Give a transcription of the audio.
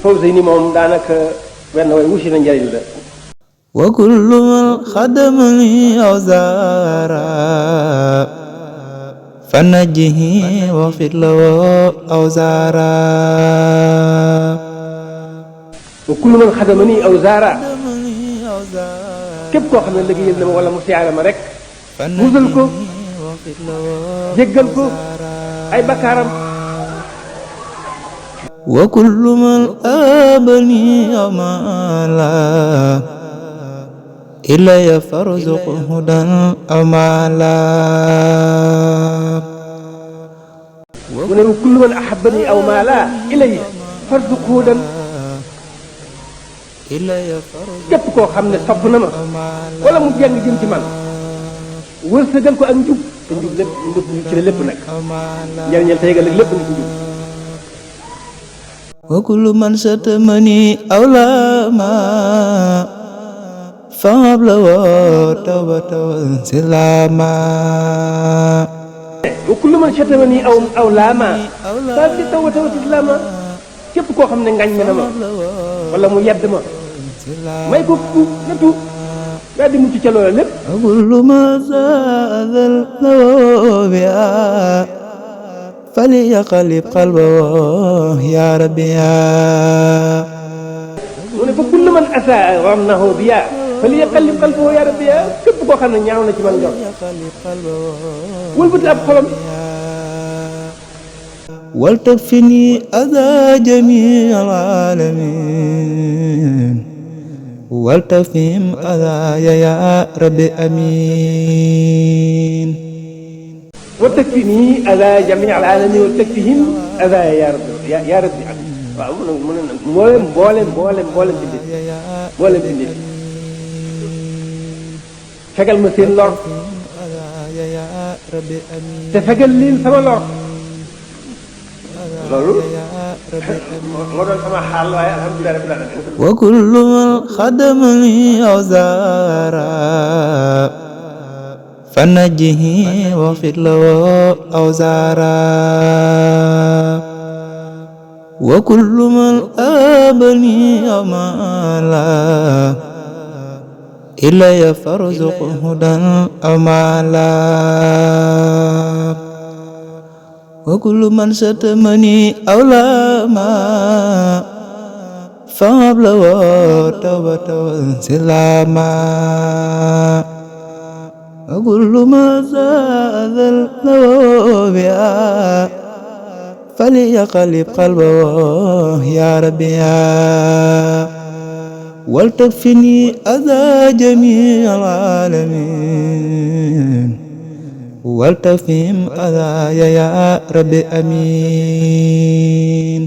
Fawzeyni moom daanaka wenn way wusi na njëriñ la. wa kullu man xadamani aw zaara fa najjihi waxfir lahu aw zaara. wa kullu man xadamani aw zaara képp koo xam ne liggéeyal na ma wala mu siyaare ma rek musal ko jéggal ko ay bakkaaram. wa kullu man abani aw maala ilaya farzuqhu hudan aw maala. mu ne wa kullu man ahabbani aw maala ilaya farzuqhu hudan képp koo xam ne sopp na ma wala mu jàng jëm ci man wërsëgal ko ak njub te njub lépp njub ci la lépp nag njëriñal tey ëllëg lépp ngi ci njub. wa kullu man satamani aw laama fahab lahu tawbatan wa silaama. wa kullu man satamani aw laama fahab lahu tawbatan wa silaama képp koo xam ne ngañ na ma wala mu yedd ma may ko tuub na tuub daal di mucc ca loola lépp. wa kullu ma zaadal lahu biha falyaqlib qalbahu ya rabbi ya. mu ne fa kullu man asaa ramnahu biya falyaqlib qalbahu ya rabbi ya képp koo xam ne ñaaw na ci man njort wëlbati ab xolam. waltakfini adaa jamii alaalamin waltafhim adaaya ya rabbi amin. waltakfini adaa jamii alaalamin waltakfihim adaaya ya rabbi amin. waaw mu ne nag mboolem bindee fegal ma seen lor te fegal leen sama lor. loolu moo doon sama xaal waaye alhamdulilah rabbil alamin. wa kullu man xadamani aw zaara fa najjihi waxfir lahu aw zaara. wa kullu man abani aw maala ilaya farzuqhu hudan aw maala. wa kullu man satamani aw laama fahab lahu tawbatan wa silaama. wa kullu ma zaadal lahu biha falyaqlib qalbahu ya rabbi ya. waltakfini adaa jamii alaalamin waltafhim adaaya ya rabbi amin.